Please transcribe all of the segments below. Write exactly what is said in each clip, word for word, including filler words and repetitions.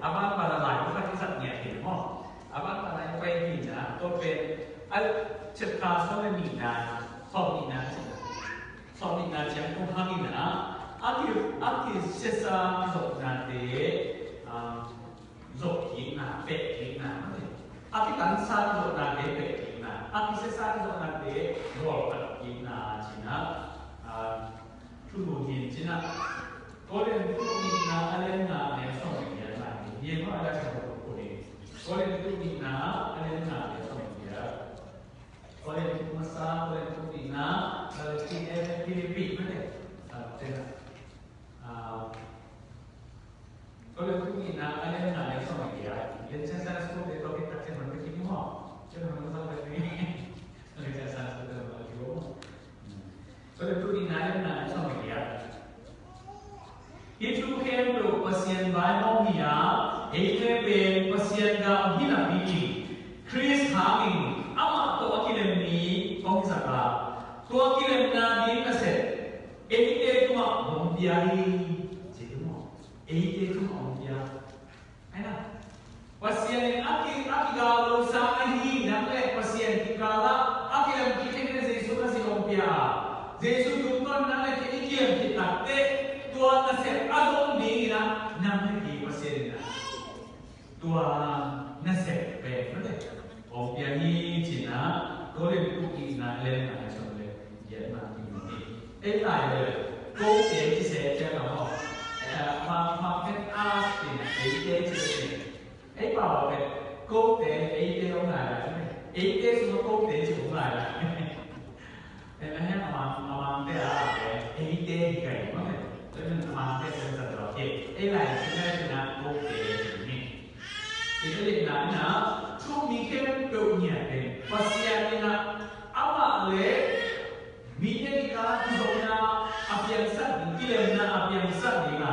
A ban ban a lai khat i zat ngiat hi maw? A ban ban a i pai hi na, tua pen a chapter sawm le nihna, sawm nihna ci, sawm nihna ciang kong hang hi na, a ki, a kisiasa kizopnate, ah, zop kikna, peh kikna, a kitansa kizopnate peh kikna, a kisiasa kizopnate gawlkhat kikna ci na, ah, Thulu hin ci na, Korin thu nihna a lian nga a neu sawm le giat lai hi. Hi maw, a lian sawm le giat. Korin thu nihna a lian nga a neu sawm le giat. Korin thu masa, Korin thu nihna, Galati, Efesa, Filipi, mate. Ah, ci na. Ah, Korin thu nihna a lian nga a neu sawm le giat. Lian ciang Sunday school te tawh khit tak ciang man ka kik maw. Ciang man ka zang le ni. Lian ciang Sunday school te man ka kik maw. Korin thu nihna a lian nga a neu sawm le giat. Hih thu khempeuh Pasian vaihawm hi a, eite pen Pasian gam hi napi in, Khrist hangin amah tawh a kilem mi hong hi sak a, tua kilemna ding nasep eite tungah hong pia hi, ci hi maw? Eite tungah hong pia. Ahi na, Pasian in a ki, a kigal lo sang ahi, nang le Pasian kikal ah a kilem kik ding in Jesu Khazih hong pia a, Jesu tungtawn nang le kei i kilem khit takteh, tua nasep a zong ding in ah, nang le kei Pasian in ah tua nasep pen, mate, hong pia hi ci na, Korin thu nihna a lian nga a neu sawm le giat na ki hi. Ei lai le, kote ci se ciang a maw. Eh, ma, ma pen as ci na, eite ci se. Ei pau pen, kote, eite hong lai lai. Eite sung kote ci hong lai lai. Ei na heng a mang, a mangte a, eite hi kai maw. Tua pen a mangte pen sa tua ke. Ei lai ci na, ci na, kote ci ni. Tua leh na, na, thu mi khempeuh ngiat pen Pasian in ah amah le mite kikal kizopna a piangsak ding, kilemna a piangsak ding a,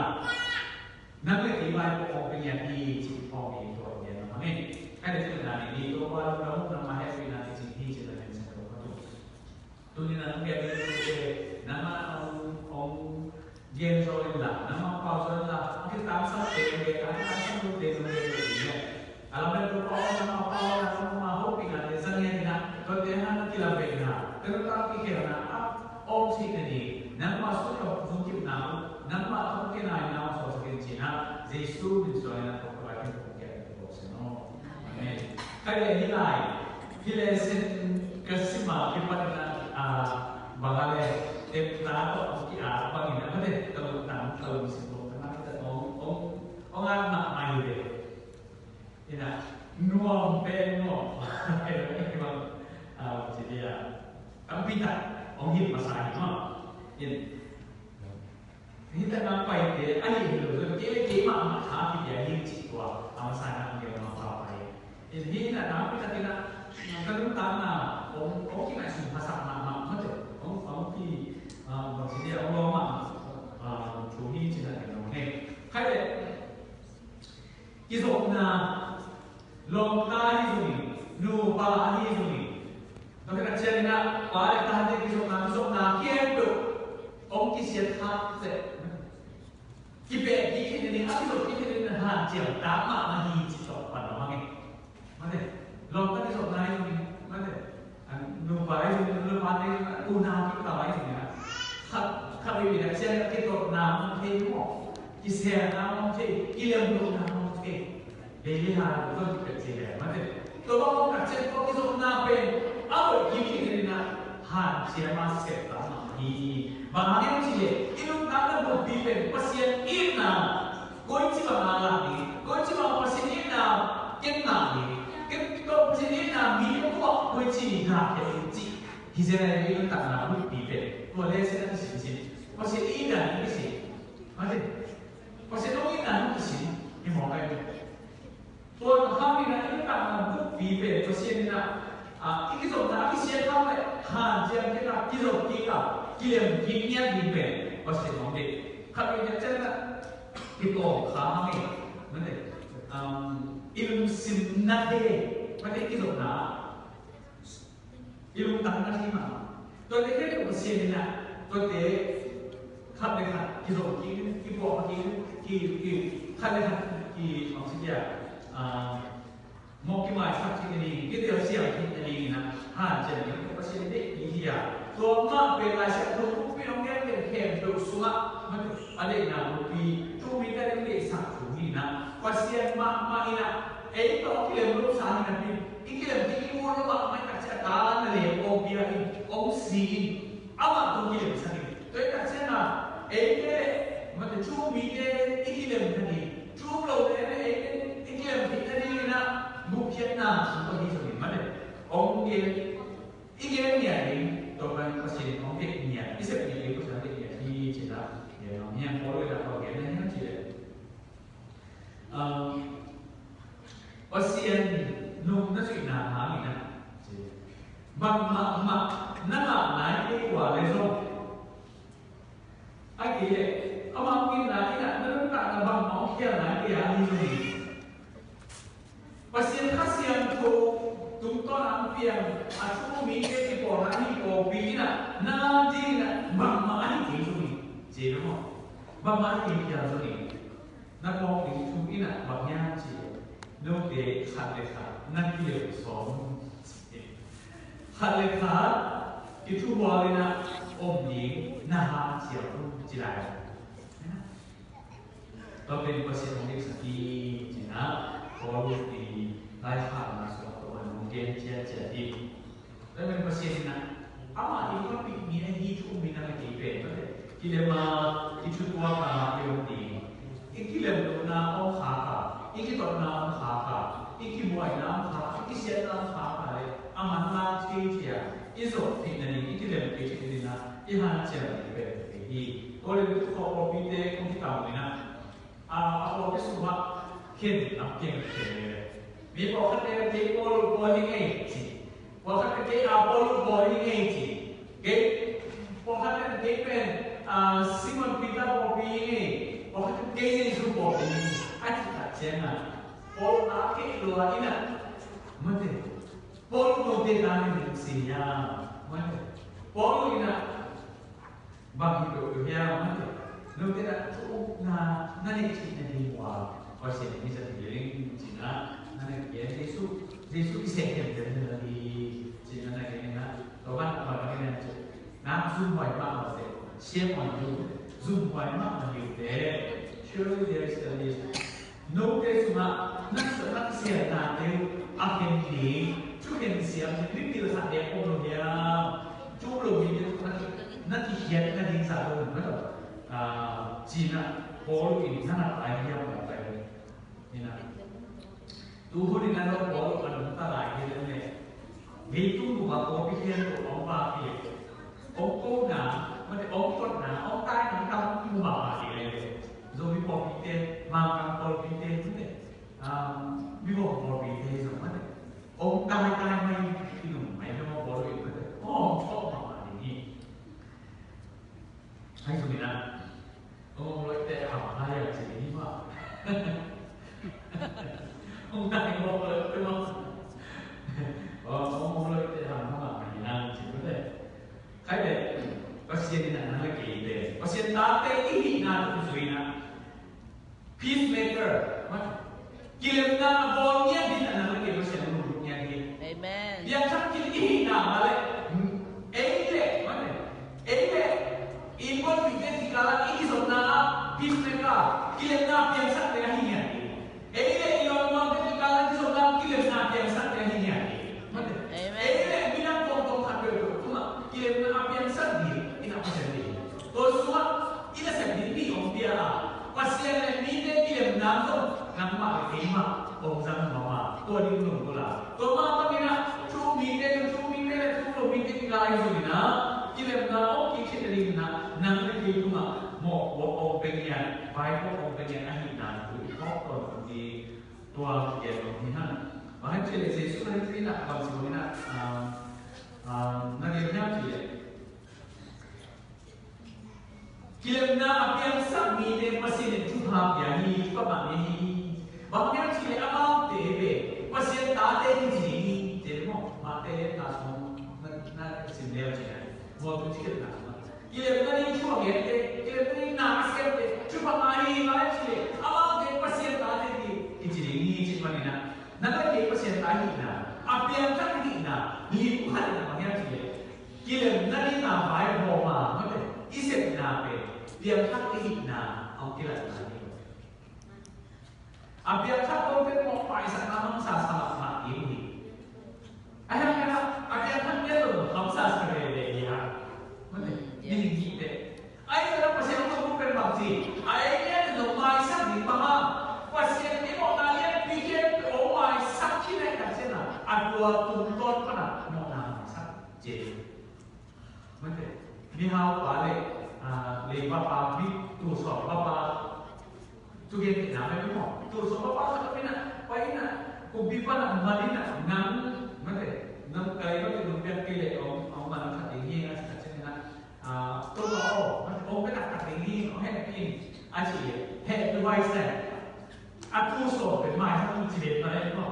nang le kei vaipuak hong pia ngiat hi, ci hong hi tua ngiat na hang e. Ka dei na ni, ni tua pa lo na hong nang ma hehpihna kicing hi, ci na nen sa tua pa tu. Tuni-in a hong gen ding thute, nangmah hong, hong gen zo in la, nangmah pau zo in la, a kitangsam te hong gen, a kitangsam lote hong gen zo in la. A lam pen Topa aw, nangmah pau, nangmah hopihna te zang hen in a, tuate hang na kilamdanna, ka nuntak kikhelna a om cih na ding, nangmah sung tawh zong kipna uh, nangmah tawh kipna in a hong sawlsak in ci-in a, Jesu min suang in a, Topa Topa Topa Topa Topa Topa Topa Topa Amen. Ka gen hi lai. Hi lesen ka sim a kipan in a, ah, bang a le, tepna tawh a ki-at bangin a, mate, ka lungtang, ka lungsim tawh ka ngak ta ong, ong, ong at mahmah hi ve. Ina, nuam pen nuam. Ina, ina, ah, ci dia. Tampi tak, ong hilh masa hi maw. In, Hih takna paite, a hih hi lo zong, kei le keimah mah kha kipia hi cih tua, a masa in a hong gen mah pa pai. In hih takna, hih takna, ka nuntakna, hong, hong kingaihsun phasak mahmah, mate, hong, hong ki, ah, bang ci dia, hong lawm mahmah, ah, thu hi ci na ding lo ne. Khai le, Kizopna, lawmta ahi zongin, nupa ahi zongin. Tua khit ciangin ah, pa le tate kizopna, kizopna khempeuh hong kisiat kha seh. Kipehpih khin in, a kizop khin in, hanciam tak mahmah hi cih tawh pan lo hang e. Mate, lawmta kizopna ahi zongin, mate. Nupa ahi zongin, nupa te, unau kikal ahi zongin ah, khat, khat veivei ah ciang ah kitotna mong thei maw, kiselna mong thei, kilemlohna mong thei. Lei le ha lo zong kipet ci le mate. Tua bang mong khat ciang tua kizopna pen a hoih kik kik in ah, hanciam a sep ta mah hi. Bang hang hiam cih leh i nuntakna buppi pen Pasian itna Koici bang a lak ding, koici bang Pasian itna ken ngah ding, ken tawh Pasian itna mi ken tuak koici ngah khia ding cih. Hi zen a i nuntakna buppi pen tua le sin a kisin sin. Pasian itna i kisin. Mate. Pasian hong itna i kisin. Hi mawk a i tua hangin ah i nuntakna buppi pen Pasian in ah, ah, i kizopna a kisiat hang le hanciam kik a, kizop kik a, kilem kik ngiat ding pen Pasian hong deih. Khat veivei ciang ah kitawng kha hang e. Mate, um, i lungsim na he, mate, i kizopna i lungtang na thei mah. Tuate khempeuh Pasian in ah, tuate khat le khat kizom kik in, kipuah kik in, ki, ki, khat le khat i bang ci dia, ah, mawh kimaisak theih nading, kitel siam theih nading in ah hanciam ding Pasian deih hi a. Tua mah pen Lai Siangtho thupi hong gen khempeuh sungah a deihna thupi, tu mite a deihsak thu hi in ah, Pasian mahmah in ah ei tawh kilem lo sa hi napi, i kilem ding i ut lo mahmah i tak ciang a ta na lem hong pia in, hong si in, amah tawh kilemsak in. Tua i tak ciang a eite, mate, thu mite i kilem nading, thu lo te eite i kilem theih nading in ah gupkhiatna sung tawh hi zongin, mate, hong gen, i gen ngiat ding, tua pen Pasian hong deih ngiat, i sep ngiat ding Pasian hong deih ngiat hi ci-in ah, gen hong hiam, Paul in ah hong gen na hiam cih leh, um, Pasian nung na zuihna hangin ah, ci, bangmah mah na ngah nai kei uh a leh zong, a kei leh amau ngenna in ah na nuntakna bangmah hong khial nai kei a leh zong hi. Pasian Kha Siangtho tungtawn a hong piang a thu mite kipawlna ahi pawlpi in ah na ding in ah bangmah ahi kei zong hi. Ci na maw? Bangmah ahi kei khial zong hi. Na phawk ding thu in ah bang hiam cih leh, note khat le khat na kilem sawm. Khat le khat kithuhual in ah om ding na hanciam uh ci lai. Tua pen Pasian hong deihsak hi ci-in ah Paul in laikhakna sungah tua hong gen ciatciat hi. Tua pen Pasian in ah amah i papih mi ahi thu um in ah, na kei pen, mate, kilem a, i thutuak a i om ding, i kilem lohna om khak a, i kitotna om khak a, i kibuaina om khak a, i kisiatna om khak a leh a man lak thei thei a, i zawh theih nading, i kilem theih nading in ah i hanciam ding pen kei hi. Tua leh tu khawh pawlpite kong kitam in ah, a, a pawlpi sungah khen lam keng khen leh, mi pawlkhatte kei Paul uh bawl hi ing ei ci. Pawlkhatte kei Apollo uh bawl hi ing ei ci. Kei, pawlkhatte kei pen, a, Simon Peter pawlpi hi ing ei. Pawlkhatte kei Jesu pawlpi hi ing ei, a cih tak ciangin ah Paul a kei lua in ah, mate, Paul note ta ni si ya, mate, Paul in ah bang hi peuhpeuh hiam, mate, note in ah thu upna na neih theih nading uh a Pasian in hong zat hi leng ci-in ah na na gen, Jesu, Jesu kiseh khempeuh na hi ci-in ah na gen in ah, tua ban a ban a gen in ah, nak zumhuai mahmah uh teh, shame on you, zumhuai mahmah hi uh teh, surely there is a list. Note sungah na, na kisiatnate uh a khen ding, thukhen siam ding mipil khat bek om lo hiam? Thu lo mite na, na kikhiat nading sa lo, mate, ah, ci-in ah Paul in na na pai hiam, na pai lo. Hi na. Tu hun in ah Paul a nungta lai hi leh, leitung bup a pawlpi khempeuh hong vak hi leh, hong kona, mate, hong kotna, hong taina tam mu mahmah ding leh, Zomi pawlpite, Mangkang pawlpite, mate, um, Mivawng pawlpite zong, mate, hong taitai mai hi leh, mate, hong thawh mahmah ding hi. Ahi zongin ah, hong om loite ham lai a ci ding hi maw. Hong tai mawk loite maw. Hong om loite ham mahmah hi nang ci, mate. Khai leh, Pasian in ah nang le keite, Pasian tate i hihna tawh kizui in ah, peacemaker, mate, kilemna bawl ngiat ding in ah nang le kei Pasian hong lungdam ngiat hi. Amen. Piangthak khin i hihna mah leh, ei leh, mate, ei leh i innkuanpihte kikal ah i kizopna ah peacemaker, kilemna piangsakte ahi ngiat hi. Ei leh i lawmte kikal ah i kizopna ah kilemna piangsakte ahi ngiat hi. Mate. Amen. Ei leh midang tuamtuam khat peuhpeuh tungah kilemna a piangsak ding in ah Pasian deih hi. Tua sungah i nasep ding mi hong pia a, Pasian le mite kilemna zong nangmah le keimah hong zang nuam a, tua ding lungdam a. Tua mah bangin ah thu mite, thu mite le thu lo mite kikal ah zong in ah kilemna hong kikhin nading in ah nang le kei tungah mawhpuak hong pia ngiat, vaipuak hong pia ngiat ahihna thu i phawk tawntung ding, tua kigen nuam hi hang. Bang hang cih leh Jesuh na hi in ah bang ci bang in ah, um, um, na gen hiam cih leh, kilemna a piangsak mite Pasian in thupha pia hi, thupha pia hi. Bang hiam cih leh amaute pen Pasian tate kici hi, ci maw. Mate lian khat sung na, na sim leu cih leh, Mawhtu Cikhelhna sungah kilemna ding thu a gente, kilemna ding na a siamte thupha ngah hi. Bang hiam cih leh amaute Pasian tate kici hi. ahihna, a piangthak ahihna, lim khat in a bang hiam cih leh, kilemna ding a vaihawm a, mate, i sepna pen piangthak ahihna a hong kilatna hi. A piangthak ko pen mawh maisakna hamsa sa mahmah ding hi. A hiang hiang a, a piangthak pen lo hamsa sa veve hi a. Mate, ni hi te. Ai, ka Pasian hong pen bang ci. Ai, ni a lo maisak ding bang a. Pasian ni mawhna lian pi ken o maisak khi lai ka cena. A tua tum ton pana mawhna maisak. Ci. Mate, mihau pa le, ah, leiba pa, mi tu sawm pa pa, tu gen te na me mo. Tu sawm pa pa sa ka pina, pa ina, kumpipa na malina, nang, mate, nang kai mate, nang piak kile, om, om man khat ding hi, a sa ka chin na, ah, tu ma o, mate, om pina khat ding hi, om he pin, a chi, he tu wai sai. A tu sawm pe mai, tu chi le pa le mo.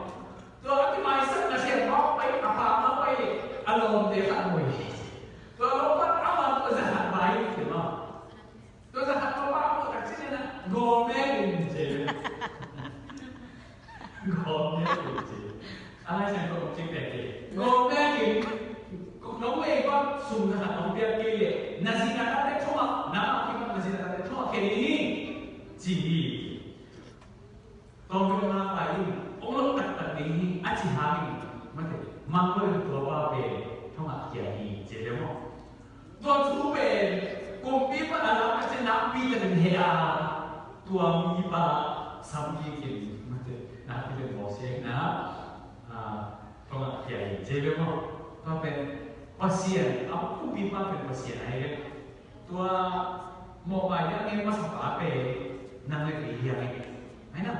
Tua a kimaisak na siam mawk pai, a pa mawk pai, a lawmte khat mui. Tua lawmpa a man tua za khat pai, ti maw. Tua za khat tua pa mawk tak cin na, gawm ne in ci. Gawm ne in ci. A lai siang tua kong cik tek ci. Gawm ne in, nong wei pa sum za khat nong piak kei le, na zina tate thoma, na ma ki pa na zina tate thoma kei ni, ci hi. Tawm dong na pai in, ong lo taktak ding hi, a ci hang in, mate, mang lo in tua pa pen, thong a kia hi, ci le maw. Tua thu pen, kumpi pan a lam a ci nakpi takin he a, tua mi pa, sam hi kin, mate, nakpi takin bawk siak na, a, thong a kia hi, ci le maw. Tua pen, Pasian, a kumpi pa pen Pasian a hi le. Tua mawhmai a ngen masa pa pen nang le kei hi a ngen. Ahi na.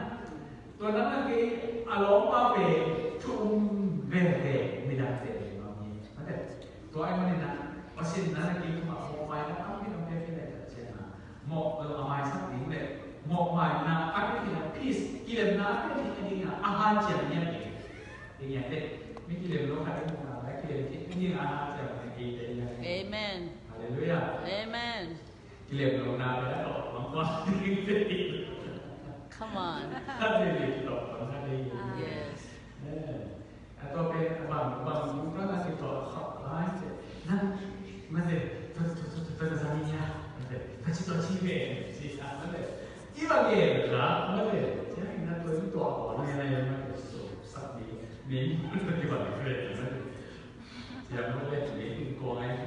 Tua nang le kei a lawmpa pen thu um veve midangte pen nang hi. Mate. Tua ahi manin a Pasian nang le kei thu mah mawhmai a tampi tampi a kinai tak ciang a. Mawh a maisak ding le mawhmai na a kei hi a peace kilemna a kei hi a ding a a han ciang hi a ding. Ding hi a te. Mi kilem lo khat ding a kilem hi a ding a a han ciang hi a ding. Amen. Hallelujah. Amen. Kilem lo na le a tawh bang bang. Come on. Hallelujah. Tawh bang hallelujah. Yes. Eh. A tawh pen bang bang bang na ki tawh khawh lai se. Na, mate, tawh tawh tawh tawh tawh na zang ya. Mate, tawh ci tawh ci ve. Ci sa mate. I bang ye la mate. Ci na tawh tawh ko na ya na ya mate so sa ni. Ni tawh ci bang ve mate. Ci ya mate ni ko ai.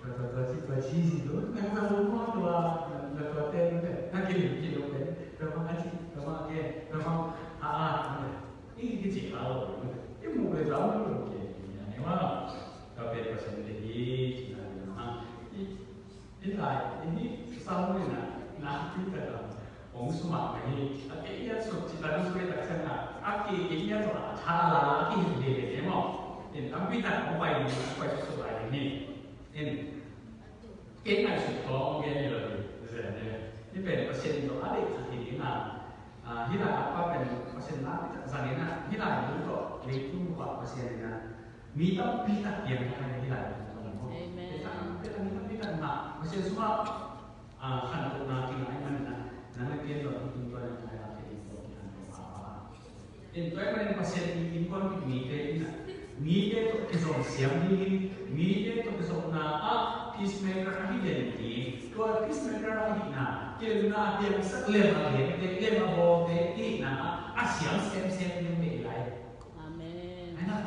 Tua, tua, tua ci, tua ci, ci tu. Nang sa lu mo tua, nang tua ten, nang kili, kili pen. Tua ma a ci, tua ma ke, tua ma a a. I ki ci a lo. I mu le sa lo ke. Ni ma. Tua pen Pasian te hi, ci na ni ma. I, i lai, i ni sa lo ni na. Na, i ta la. Hong sumah mah hi. A kei a suk cih tak suk tak ciang a, a kei kei a suk a tha a la a kei hi hi hi maw. In tampi tak hong pai ding, hong pai suk lai ding hi. In kei ngai suk tawh hong gen hi lo hi. Zen hi. Hi pen Pasian tawh a deih khat hi ding a. A, hi lai a pa pen Pasian na pi tak zang in a. Hi lai a tawh leitung pa Pasian in a. Mi tampi tak piang khat hi lai a tawh maw. Amen. Pen tak, pen tak mi tampi tak na. Pasian sumah Ah, khantohna kingai manin ah, nang le kei in zong hih tung tua in ngai a kei in zong kikhantoh a. In tua ahih manin Pasian in innkuan mite in ah, mite tawh kizom siam dingin, mite tawh kizopna ah peacemaker ahi den ding. Tua peacemaker ahihna, kilemna a piangsak lem a gente, lem a bawlte ihihna ah, a siam semsem ding hi lai. Amen. Ahi na,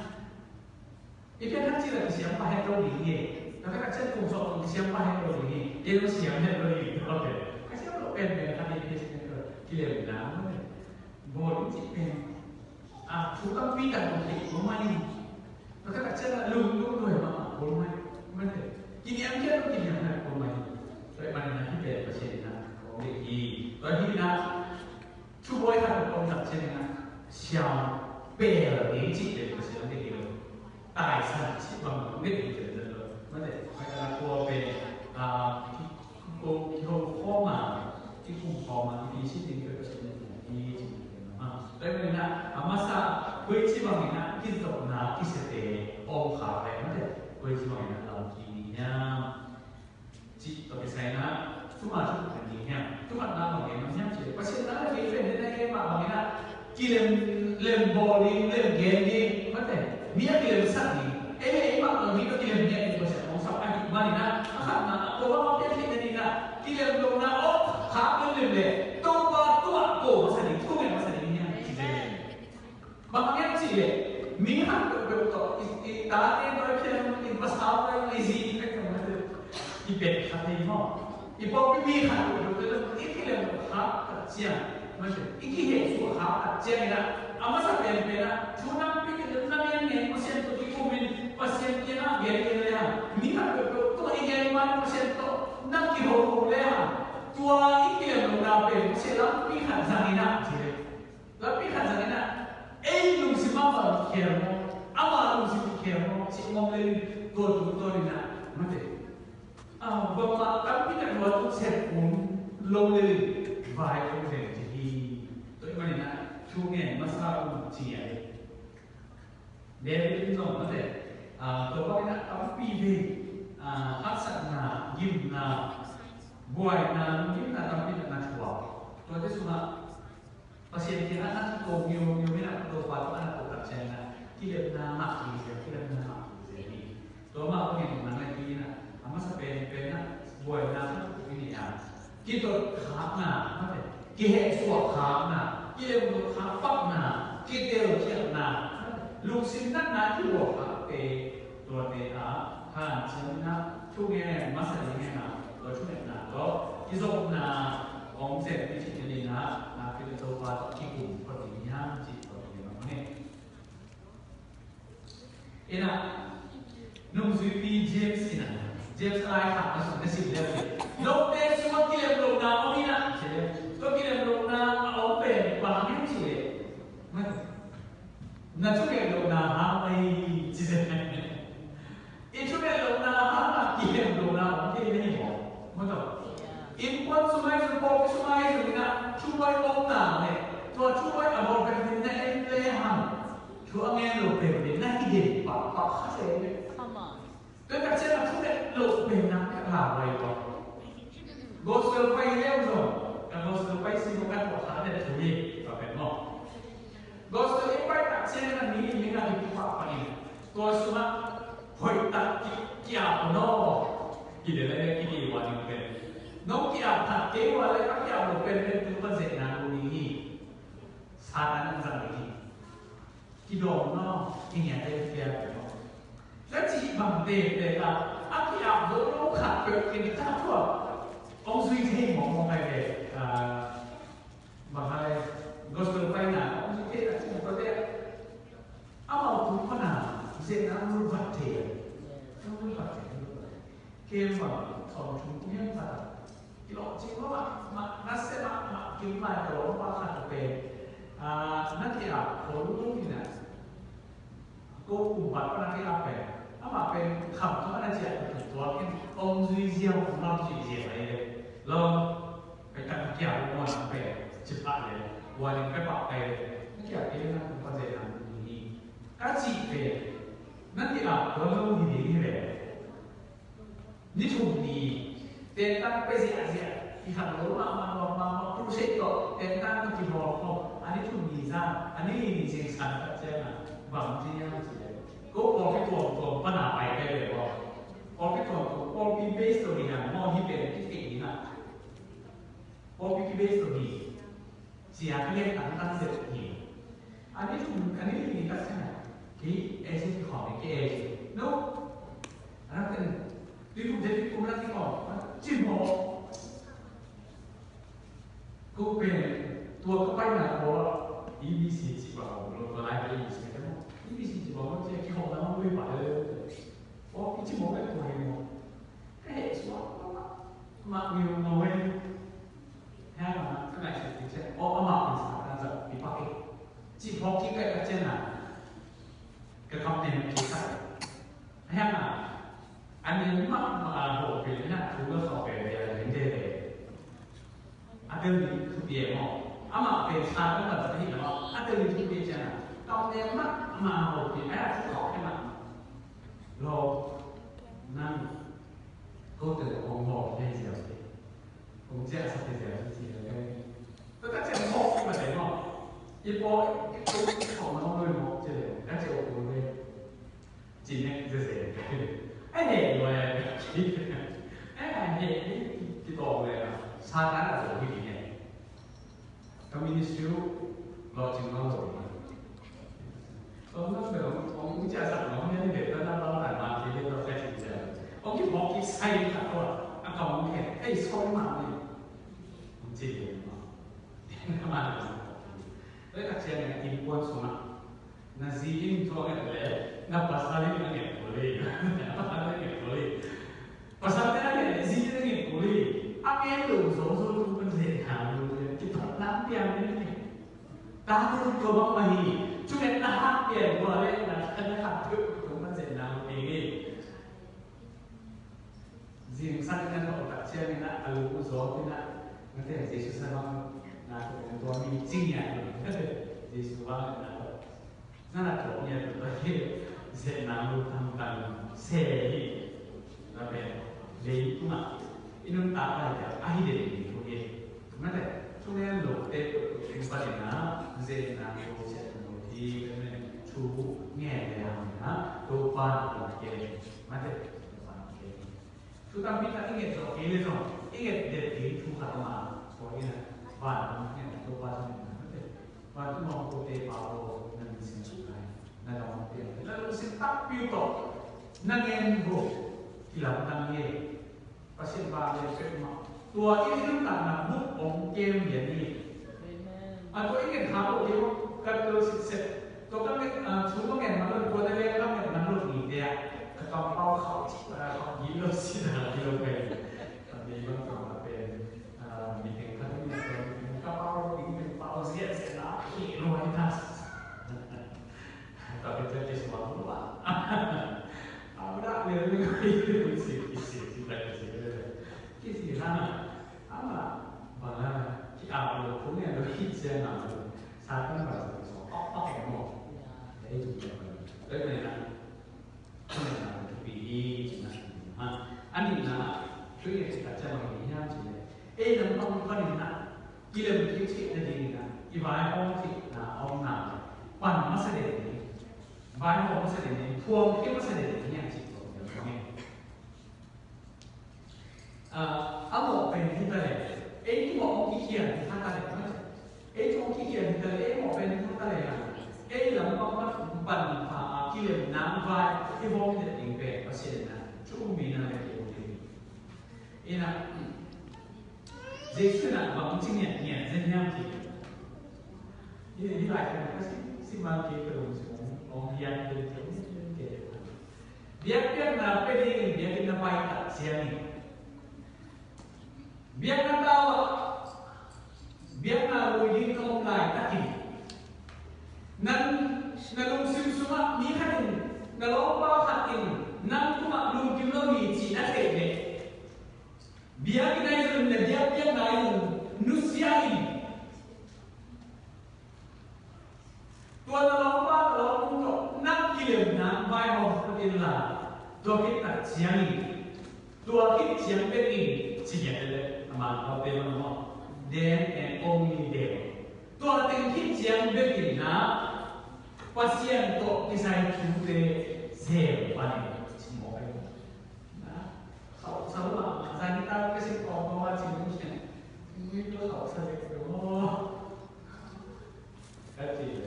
i pianthak cih leh kisiam pah het lo ding hi. Taktak ciang kum sawm kum kisiam pah het lo ding hi. Kei lo siam het lo ding hi. Ok. Ka siam lo pen pen khat in kei siam het lo. Kilemna mah le. Bawl in cih pen. A, thu tampi tak lo thei kul mai. Taktak ciang lung lung lo hi mah kul mai. Mah le. Kiniam ciang lo kiniam mai kul mai. Tua ahih manin ah hih pen Pasian in ah kong deih hi. Tua hi in ah Thu bawi khat a tawm tak ciangin ah siam pel ding cih pen Pasian deih hi lo. Taisan cih bang lo, nget ding pen lo. Mate, mate na kua pen, ah, ki, ko, kiho khawm a, kikum khawm a, kipi cih ding pen Pasian deih hi cih pen lo. Ah, tua ahih manin ah, a masa, koici bangin ah, kizopna, kisiate, om kha pen mate, koici bangin ah, lam kim hiam. Cih tawh kisai in ah, thuman thu kan ding hiam? Thuman na bang gen hiam cih leh, Pasian na le kei pen na gen mah bangin ah, kilem, lem bawl ding, lem gen ding, mate, mi a kilemsak ding. Ei le ei mah bang mi ka kilem ngiat ding Pasian hong sap ahih manin ah, a khatna, a kua bang a pian theihna ding ah, kilem lohna om khak lemlem leh Topa tungah ko masa ding, thungen masa ding hi hang. Amen. Bang hang hiam cih leh, mi khat peuhpeuh tawh, i, i tate tawh, i pian, i pasal tawh, i zi, i pek tawh, i pek khat hi maw. I pawlpi mi khat peuhpeuh tawh, i kilem khak tak ciang, i kihehsuah khak tak ciangin ah, a masa penpen ah, thu nampi khat na ngen ngen Pasian tawh kikum in, Pasian kiangah gen gen le hang, mi khat peuhpeuh tawh i gen man Pasian tawh na kihoho le hang, tua i kilem lohna pen Pasian lampi khat zangin ah, ci le. Lampi khat zangin ah, ei lungsim ah bang kikhel maw, ama lungsim kikhel maw, cih om le, tua tungtawn in ah, mate. Ah, bangmah tampi tak lua tung sep um lo le, vai om le ci hi. Tua ahih manin ah, thu ngen masa un ci a hi. David in zong mate, ah, tua bangin ah tampi vei, ah, haksatna, gimna, buaina, gimna tampi tak na thuak. Tuate sungah Pasian kiangah na ko miau miau in ah Topa tawh a na ko tak ciangin ah kilemna ngah kik zel, kilemna ngah kik zel hi. Tua mah bangin nang le kei in ah a masa penpen ah buaina khat i nei a, kitot khakna, mate, kihehsuah khakna, kilem khak pakna, kitelkhialhna, lungsim natna kibuak khakte, tuate ah hanciam in ah thungen masa ding hen a, tua thungetna tawh kizopna hong zenpi theihna ding ah nakpi leh Topa tawh kikum phot ding hi hang cih tawh kizopna hong nei. Ina, nungzuipi James ina, James a laikhak a sung na sim leh, note sungah kilem lohna om ina ci leh, tua kilem lohna a om pen bang hiam cih leh, na thunget lohna hang mah hi ci zel. I thunget lohna hangah kilem lohna om thei na hi maw? Maw taw. Innkuan sung ahi zong, pawlpi sung ahi zong in ah, thubawi omna leh tua thubawi a bawl pen pen na en le hang, thu a ngen lo pen pen na hi den pahpah kha se ve. Tua tak ciangin a thunget loh pen na ka la vai lo. Gospel pai leu zong, ka gospel pai sim ka tuah kha den thu hi, tua pen maw. Gospel i pai tak ciangin a mi in mi na hi pahpah in, tua sungah hoih tak ki, ki-ap un aw. Hi leh leh ki, ki warning pen. Nong ki-ap khat kei ua leh a ki-ap lo penpen tu pan zehna lo ding hi. Satan in zang ding hi. Kidawm un aw, i ngiat te pia pen aw. Na cih bang te te ta, a ki-ap lo lo khat peuh in ta thuak. Hong zui thei mawkmawk ai ve. Ah, bang hang leh gospel paina, hong zui thei ta cih mawk te. Amau tung pana, zehna hong vat thei. Hong vat thei. Kem bang, thawm thum kum hiam khat a. Kilawh cing lo mah, mah, na se mah, mah, kim lai ka lawm pa khat a pen. Ah, na ki-ap khol lo in a. Ko kum pat pan a ki-ap pen. Amah pen kham kham a na ciah ka tum tuak in, om zui ziau, om lam zui ziau ai le. Lawm, pai tak a ki-ap lo mah na pen. Ci pah le. Warning pai pah pai le. Na ki-ap pen na kum pan zehna ni. Ka cih pen. Na ki-ap khol lo hi ding hi le. Ni thum ni, tentang pia ziahziah, i khat lo mahmah, mahmah, mahmah, crusade tawh, tentang tawh kibawl khawm, a ni thum ni zan, a ni li ni zingsang tak ciangin, bang ci hiam cih leh, ko pawlpi tuamtuam pan a pai pai ve baw. Pawlpi tuamtuam, pawlpi base tawh hi hang, maw hi pen kithei hi hang. Pawlpi ki-base tawh hi. Sia ka lian tangtang zet hi. A ni thum, a ni li ni tak ciang a, kei agent khawng, kei agent. No. A nak ten, tui kum zet, tui kum nak tui khawng. Cin maw. Ko pen, tua ka paina ko a, E B C ci bang lo, tua lai ka E B C ka maw. E B C ci bang lo, ci a kikhawng na maw, lui pa le. O, i ci maw, ka tua hi maw. Ka heh suak, mah, mah, mah, mah, mah, mah. Hang a, ka ngaihsut ding ciang, aw, amah pen Satan zat i pak hi. Cih phawk kik ka ciang a, ka kam nem kik sa. Hang a, a nem mahmah a ho pen, hang a thu ka khau pen, a nem dede. A tel ding thupi e maw. Amah pen Satan zat hi na maw. A tel ding thupi ciang a, kam nem mahmah a ho pen, a thu khau pen mah. Lo, nang, ko tel kong ho, hei ziau. Kong ciahsak hi ziau hi ci le. Tua ka ciang mawk hi mah teh maw. I paw i paw i paw no no i mawk ci le ka ci o ko le. Ci nek ze ze. Ai he lo ai. Ai ai he ki tawng le. Satan a zo hi ne. Ka ministry lo cing lo lo. Tawng na be lo ong ci a sak lo ne be ta na lo na ma ki le lo ka ci ze. Ong ki mawk ki sai ka to. A ka ong he. Ai so ma ne. Ong ci le ma. Ka ma ne. Oi ka ci a ne in kuan so ma. Na zi in thu a nget le, na pasal in a nget kul hi. Na pasal in a nget kul hi. Pasal te a nget le, zi in a nget kul hi. A nget lo zo zo lo pan ze na lo le, ki thot na pian ni. Ta tu ko bang ma hi. Chu nget na ha pian ko le, na na ha tu ko pan ze na lo hi. Zingsang in a tawh tak ciangin a, a lung uh zawt in a, na te Jesu sa bang na tawh tua mi cing ia, Jesu bang na tawh na na tawh mi a tawh hi. Zia nang lu tam tam se hi. Na pen lei tungah i nuntak lai a hi den ding thu hi. Na te thu ngen lo te tung panin a zia nang lu se nang lu hi. Thu ngen le hang in a Topa na tawh ke. Mate, Topa nong kei. Thu tampi tak i nget zawh kei le zong, i nget det ding thu khat om a, tua in a, vantung ngen Topa zong in a, mate. Vantung a om kote Pa aw, na min siangtho lai, na gam hong piang lai. Na lungsim takpi uh tawh na ngen uh kilamdang hi. Pasian vanglian peuhmah. Tua in i nuntakna buk hong kem lian hi. Amen. A tua i ngen kha lo kei uh, ka tel sitset. Tua ka ngen, a, thu ka ngen man lo, tua na leng ka ngen man lo ni te ah. Ka kampau khauh, a, khauh gilo si na gilo kai. A, mi bang kampau pen, a, mi teng khat mi na pen, kampau lo ding pen pau ziahziah na, hi lo ai na. Tua pen tua kei suak lo a. A, dah lel lel kai, si, si, si, si, si, si, si, si, si, ha. Ama, bang a, ki-ap lo, kong ngen lo, hi ciang a lo, Satan bang a lo, so, pak, pak, eh, mo. Eh, tu, tu, tu, tu, tu, tu, tu, tu, tu, pi hi, ci na, ha. A nihna, tu, eh, ci ta, ciang bang hi, hiam ci le. Eh, lam bang, bang hi na, kilem kik theihna ding in a, i vaihawm theihna, a omna, pan masa den ding, vaihawm masa den ding, phuang kik masa den ding, hiam ci, tu, tu, tu, tu, A, a mawh pen hi ta leh, ei tungah hong kikhial hi kha ta leh, ei tungah hong kikhial hi ta leh, ei mawh pen hi kha ta leh, ei lam pan, pan pha a kilem nang vai i hawm det ding pen Pasian in a thu um mi na leh kei hong kei. Ina, Jesu in a bang ci ngiat ngiat zen hiam ci. Hi, hi lai kan ka si, si mal kei ka lungsim hong hian kei kei kei. Biakpiakna pia dingin biakinn na pai tak ciangin, biakna tau ah biakna lui ding ka om laitakin, nan, na lungsim sungah mi khat in, na lawmpa khat in nang tungah lungkim lo hi cih na theih leh, biakinn ah i zon in, na biakpiakna ah i zon in nusia in. Tua na lawmpa, na lawmnu tawh na kilemna vaihawm phot inla, tua khit tak ciangin, tua khit ciang bekin, ci ngiat leh, a man tawh te man maw, then and only then. Tua teng khit ciang bekin na, Pasian tawh kisai thute zem panin, ci mawk ahi. Na, khauh sa lo a, zan hi ta, ka sin kawm kawm a, ci mawk ahi. Ui, tua khauh sa zek lo. Ka ci le.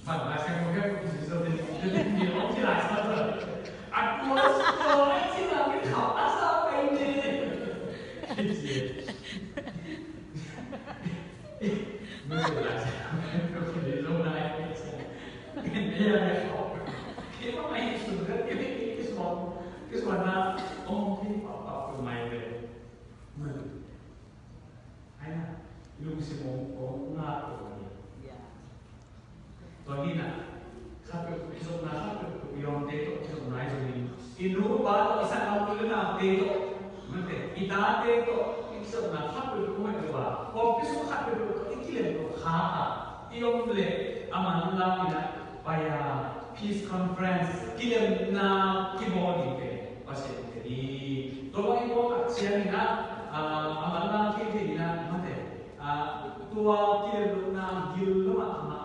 Bang Lai Siangtho ka ci zo ding, ding, ding, ding, ong ci Lai Siangtho. A tua, tua, ci la, mi khauh a sa pai ne. Ka ci. Mi ci Lai Siangtho, ka ci zo nai. Ka ci. Ka ci. Ka ci. Ka ci. Ka ci. Ka ci. Ka ci. Ai na, lungsim hong, hong ngak ko hi. Yeah. Tua hi na, khat peuh, kizopna khat peuh, i lawmte tawh kizopna i zong in, i nu i pa tawh, i sanggam u le naute tawh, mate, i tate tawh, i kizopna khat peuh, kong mate ba, kong kisuk khat peuh, i kilem tawh kha a, i om le, a manlang in a, pai a, peace conference, kilemna kibawl ding pen Pasian pen hi. Tua bang i bawl tak ciangin a, a, a manlang kei kei in a, mate, a, tua kilemlohna gil lo mah, mah,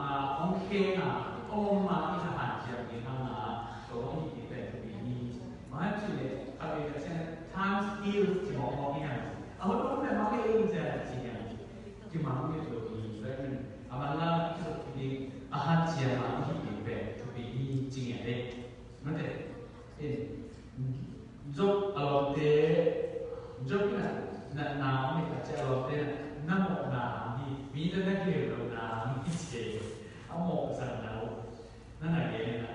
Siama i hih ding pen thupi hi ci ngiat ei. Mate, in, Job a lawmte, Job in a natna om hi kha ci a, a lawmte na mawhna hi, mi na na gel lohna hi ci ei. A mawhzatna uh na na gen na.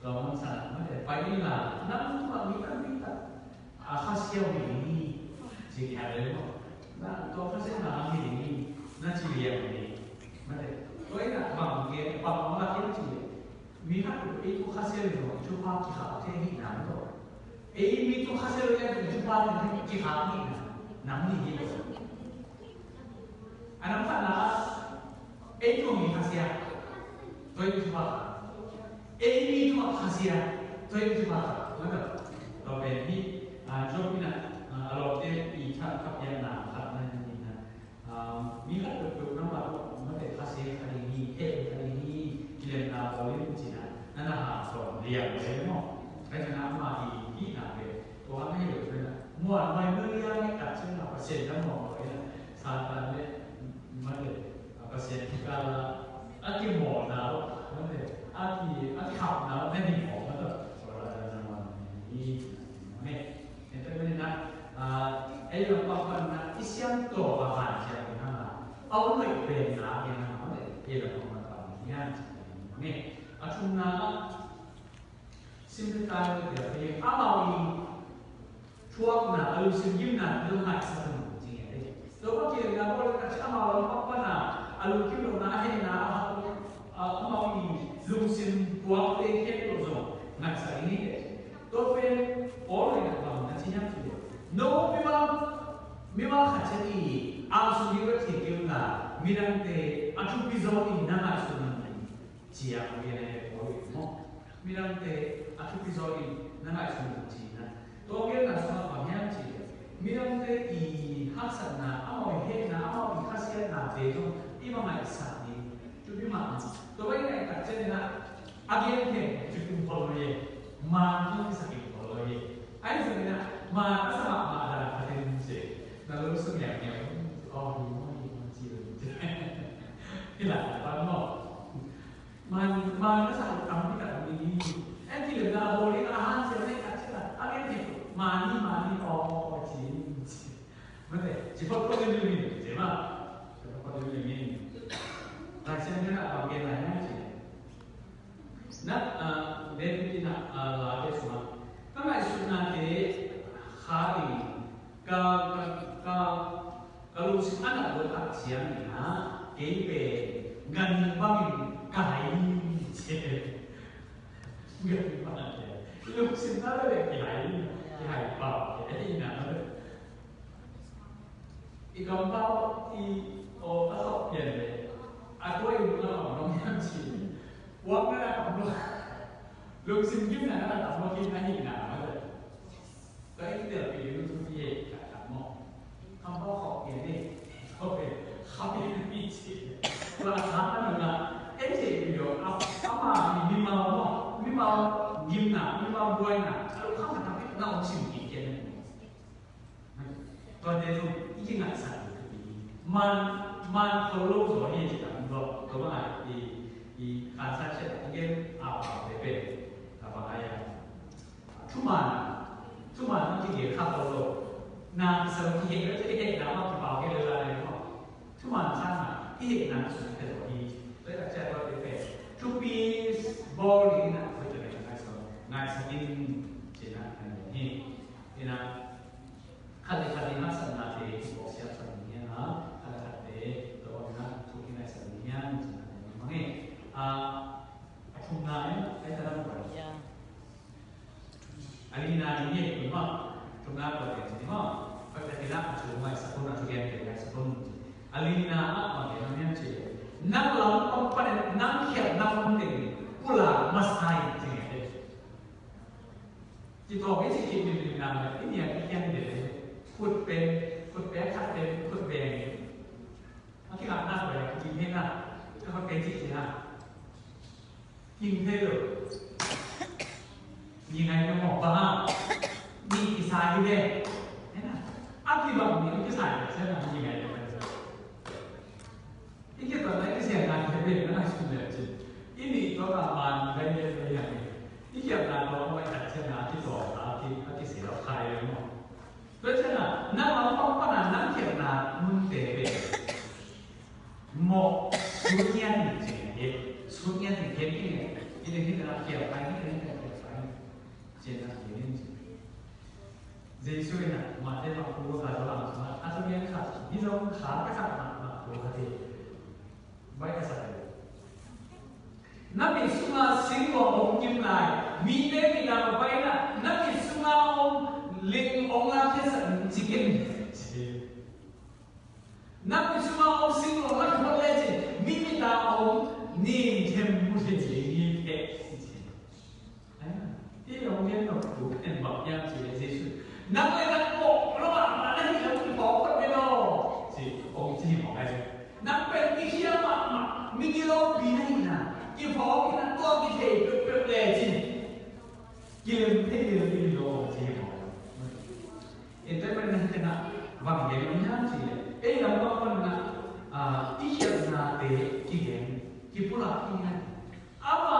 Tua man sa mate, pai inla, nang tungah mi tampi tak a khasia uh hi ding hi, ci kha le maw. Na tua khasia na hi ding hi, na ci liang hi. Mate, tua inah bang gen, bang bang lak in ci le, mi khat uh ei tungah khasia le maw, i thupha kikhak thei hi na maw. Ei mi tungah khasia le i thupha kikhak hi na, nam hi hi lo. A nam khatna ah, ei tungah mi khasia, tua in thupha kha. Ei mi tungah khasia, tua in thupha kha. Tua pen hi, ah, Job in ah, ah, a lawmte i tha, thapiakna khat na hi na. Ah, mi khat peuhpeuh nangmah tungah mate khasia kha ding hi, heh kha ding hi, kilemna bawl in ci na, na na hanthawn liang le maw. Ka ci na amah i hihna pen tua hang hi lo pen a, muan mai muan liang hi tak ciang a, Pasian na mawh lo hi na, Satan le mate, a, Pasian kikal a, a kimawlna uh, mate, a ki, a kikhapna uh na hi mawk mate. Tua la na na muan hi. Amen. Ente mene na, a, ei lam pang pan na i siam tua pa han siam na, a, a um lek pen na gen na mate, ei lam pang pan pan hian. Amen. A thumna, simple time le dia pe amau i thuakna, a lungsim gimna, a lung ngaihsak un ci ngiat ei. Tua pa kilemna bawl le ka ci amau lam pang pan a, a lungkim lohna, a hehna, a, a, amau i lungsim puakte khempeuh zong ngaihsak in hi. Tua pen Paul in a bang na ci hiam cih leh, no mimal, mimal khat ciat i angsung ding bek hi kei un la, midangte a thupi zaw in na ngaihsun un, ci a, a gen a hi Paul in maw. Midangte a thupi zaw in na ngaihsun un ci na. Tua genna sungah bang hiam cih leh, midangte i haksatna, amau i hehna, amau i khasiatnate zong i va ngaihsak ding thupi mahmah. Tua va i ngaih tak ciangin ah, a gen thei ci kum khol lo hi. Man zong i sa kim khol lo hi. Ahi zongin ah, man a sa mahmah dan khat in ci, na lungsim ngiamngiam, aw, hi maw, hi maw ci lo hi. Hi lai pan maw. Man, man na sa tampi tak om ding hi. En kilemna bawl in a hanciam na hi tak ciang a, a gen thei, man hi, man hi, aw, aw, ci in ci. Mate, ci phot phot limlim in ci maw. Ci phot phot limlim in. Lai Siangtho in a bang gen lai hiam cih leh, na, ah, David in a, ah, Late sungah, ka ngaihsutnate kha ding, ka, ka, ka, ka lungsim a nat lo tak ciangin ah, kei pen ganhing bangin ka hai hi ci. Ganhing bangin ka hai. Lungsim na lo le kihai, kihai pau, kihai na. I kampau i, aw, a khauh pian le, a tua i nung a om nong hiam ci. Puakna na tam lo. Lungsim gimna na tam lo, gimna hi na ma le. Tua i tel pi lu tu pi e ka tam mo. Kampau khauh pian le. Khauh pian, khauh pian mi ci. Tua a sa na nung a, e ci pi lo, a, a ma mi, mi mau mo, mi mau gimna, mi mau buaina. A lu kham na tam pi na om sim ki kian na. Tuate zong i kingaihsak ding thupi hi. Man, man khol lo zaw hi ci tak zaw, tua bang a i, i khansak ciat a i gen a pau te pen, a bang a ia. Thuman, thuman a kigen kha khol lo. Na kisa lo kiheh lo, kiheh na ma kipau kei lo la le maw. Thuman sang a, i hehna sung te zaw hi. Tua i tak ciat tua te pen, thupi bawl ding na, tua te pen ngaihsak, ngaihsak in ci na, a hi. Ina, khat le khat i haksatnate kipawlsiatsak ding hi a, khat le khatte tua bangin a thu kingaihsak ding hi a, ci-in a ding hi mah e. A, a thumna in a, a i ta dang pai. Ya. A lina in hi kun mah, thumna tua ding ci mah. Khat le khat in a thu ngaihsak un, a thu gen te ngaihsak un. A lina ah bang gen hiam cih leh, nang lam pampanin, nang khialhna pampanin pulak masa in ci ngiat e. Kitawng i cih khit limlim nang le, i niam i kiang dede. Khut pen, khut pen khat pen, khut pen. A kingakna kua, a kikim hi na. Ka khut pen cih cih na. Kim thei lo. Ni ngai na mawk pa ha. Ni kisa hi ve. Hi na. A kibang ni kisa hi ve, sia na ni ngai na. I kituakna i khialhna te pen na ngaihsun leh cin, i nih tawh a man gai gai gai hi. I khialhna tawh a hoih tak ciangin a kituak a ki, a kisel khai leh maw. Tua ciangin nang a pang pan a nang khialhna munte pen mawh sut ngiat in cin hi. Sut ngiat in khial khin hi. I ding hi na khial khai hi, i ding hi na khial khai hi. Cin na khial in cin. Jesu in a Matthai bang pu ka zo lang sung a, a zo ngiat khat, hi zong kha ka khat mah mah pu ka ti. Baih ka sa hi. Na mit sungah singkung hong kim lai, mite mit a va baih in a, na mit sungah om ling hong lakkhiasak in ci khin. Na mit sungah om singkung hong lakkhiat lecin, mi mit a om ning them mu thei ding hi teh. Hih hong gen nop thu en bang hiam cih leh Jesu, nang le nang mawh lo mahmah na hih lo kiphawk phot ve lo, ci hong ci mawk hi. Nang pen i khial mahmah, mi gilopi na hihna, kiphawk hihna, tua kithei peuhpeuh lecin kilem thei lel ding hi lo, hong ci mawk hi. Tua ahih manin hih tengah bang gen hiam cih leh, ei lam bang pan ah, ah, i khialhnate kigen, kipulak hi hang. Ama,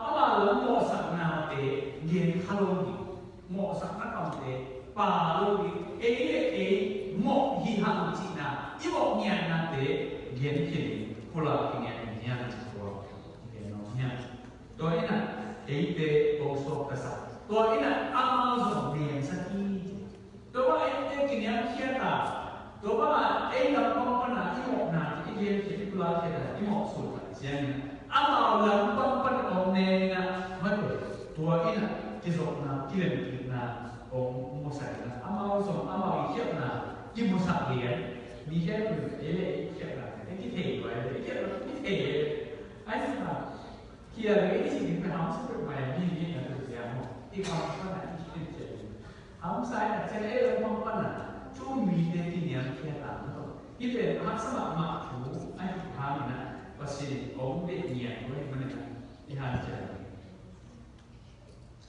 ama lam mawhsaknate gen kha lo ding, mawhsakna kamte pha lo ding, ei le ei mawh hi hang cihna, i mawh ngiatnate gen khin, pulak hi ngiat hi hang cih tua gen nuam hi hang. Tua in ah eite ko suak ka sa. Tua in ah amau zong nemsak hi. Tua bang eite kiniamkhiat a, tua bang a ei lam pang pan a i mawhna i genkhia, i pulakkhia a, i mawhsut a, ciangin amau lam pang pan a om nen in ah, mate, tua in ah kizopna, kilemkikna hong musak in ah, amau zong amau i khialhna kimusak lian. Mi khempeuh in ei le ei khialhna, ei kithei lua, ei khialhna kithei. Ai sa, khial i cih ding pen hamsa peuhmah hi, mi, mi na tua zia maw? I kam pan a i khial ciat ding. Hamsa i na ciat ei lam pang pan a, thu mite kiniamkhiat a, maw? Hih pen haksa mahmah thu ahih hangin ah, Pasian in hong deih ngiat uh ahih manin ah, i hanciam ding.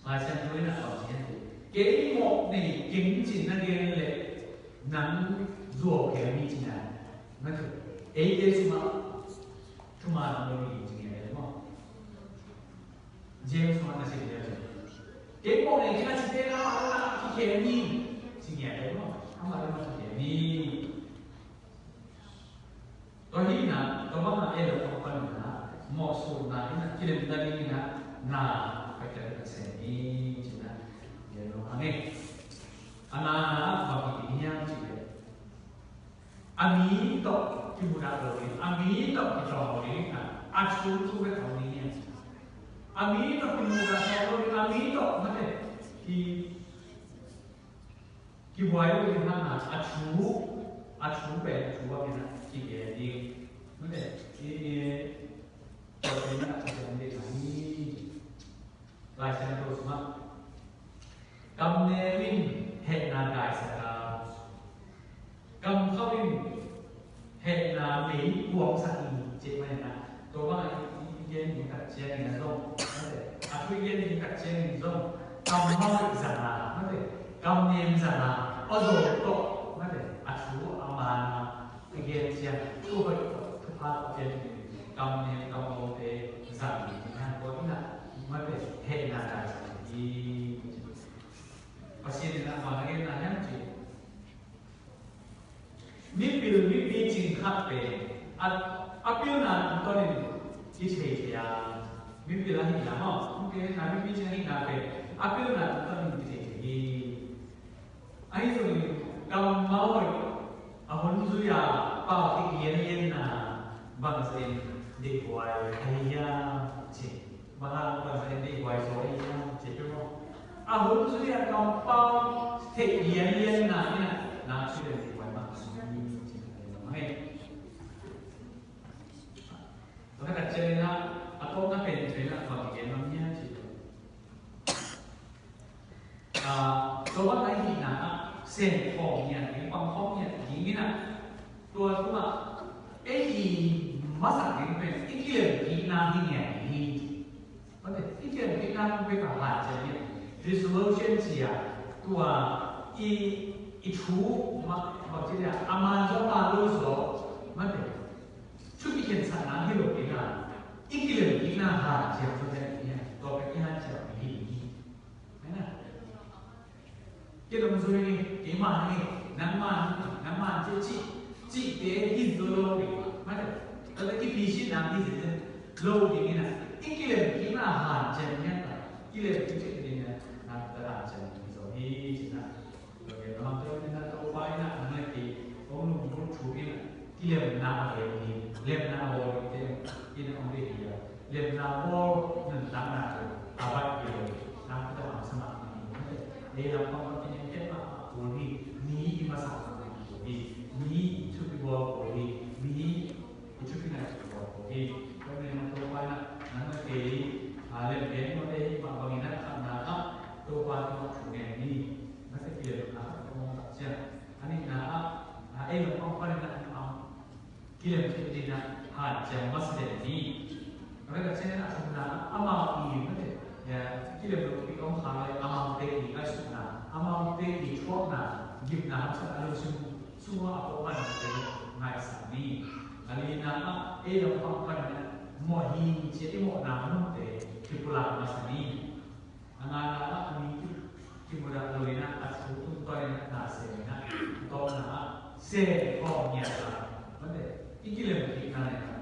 Lai Siangtho in ah bang ci hiam cih leh, kei mawh nei keng ci-in na gen leh nang zuau kei hi ci-in ah na thei. Eite sungah thuman om lo hi ci ngiat hi maw? James sungah na sim leh, kei mawh nei keng a cite amah lamah kikhen hi ci ngiat hi maw? Amah lamah kikhen hi. Tua hi in ah, tua bang a ei lam pang pan in ah, mawhsutna in ah, kilemna ding in ah, na, ka kilemna sem hi, ci-in ah, gen nuam hang e. A nana bang hi ding hiam cih leh, a mi tawh kimudah lo ding, a mi tawh kitawng lo ding in ah, a thu thu bek a om ding hiam cih leh, a mi tawh kimudah lo ding, a mi tawh, mate, ki Kibuai lo ding hang a, a thu, a thu pen a thu bangin a kigen ding. Mate, i, i, tua pen a kigen ding a hi. Lai Siangtho sungah, kam nem in hehna daisak a, kam khauh in hehna mei kuangsak in, ci mah in a. Tua bang a i, i, i gen ding tak ciangin a zong, mate, a thu i gen ding tak ciangin zong, kammal zang a, mate, kam nem zang a, a zaw tawh, mate, a thu a man a, i gen ciang, thu hoih tawh, thupha tawh gen ding, kam nem kam bawlte zang ding, hang tua in a, mate, hehna daisak ding. Pasian in a bang a gen na hiam cih leh, mipil, mipil cing khat pen a, a pilna tungtawnin kithei thei a, mipil ahihna maw, mipil ahihna, mipil cing ahihna pen a pilna tungtawnin kithei thei hi. Ahi zongin kammal hoih a hun zui a pau kik lianlianna bangzah in deihhuai ahi hiam cih. Bang hang bangzah in deihhuai zaw ahi hiam cih pi maw? A hun zui a kampau theih lianlianna in a na thu lian deihhuai mah a sung hi cih a hi mah hi. Tua ka ciangin a, a tawpna pen pen a bang gen mah hiam cih. Ah, tua bang ahihna ah, sem khawm ngiat ding, pang khawm ngiat ding in a, tua tungah ei i masak ding pen i kilemkikna hi ngiat hi. Mate, i kilemkikna pen ka hanciam ngiat. Resolution ci a, tua i, i thu, ma, bang ci a, a man zaw, a man lo zaw, mate. Thu kikhensatna hi lo I kilem kikna hanciam zaw pen i hanciam i hi hi. Kei lem zui ni, kei mah ni, nangmah ni, nangmah ci ci cihte hi zo lo ding. Mate, tua kipi sin nang hi zin lo ding ina. I kilem kikna hanciam ni a, kilem kikna hanciam ni zo hi cina. Tua gen lam tua ina Topa ina a ngai ki hong lunggulh thu ina kilemna a gen hi, lemna a bawl hi te ina hong gen hi a. Lemna bawl nuntakna tu a bat hi lo hi. Nang kata hamsa mah hi. Ei lam pang pang kinen ket mah a kul hi. Mi i masa mah a kul hi. Mi i thupi bawl kul hi. Mi i thupi na kul bawl kul hi. Tua ina Topa ina nang a kei a lem gen mah te hi mah bangin a khatna a Topa tungah thu ngen ni. Mate kilem a khat ka mong tak ciang. A nihna ah, a ei lam pang panin ah, a kilem khit ding ah hanciam masa den ni. Mate ka ciangin a thumna ah, amau i mate, kilem lo pi om kha lai amaute i ngaihsutna, amaute i thuakna, gimna hamsa a lungsim sungah a pawh man te ngaihsak ni. A lina ah, ei lam pang panin ah, mawh hi ci i mawhna munte kipulak masa ni. A ngana ah a mi ki, kimudah lo ina a thu tungtawn ina na sem ina a tawpna ah sem khawm ngiat a. Mate, i kilem kikna ina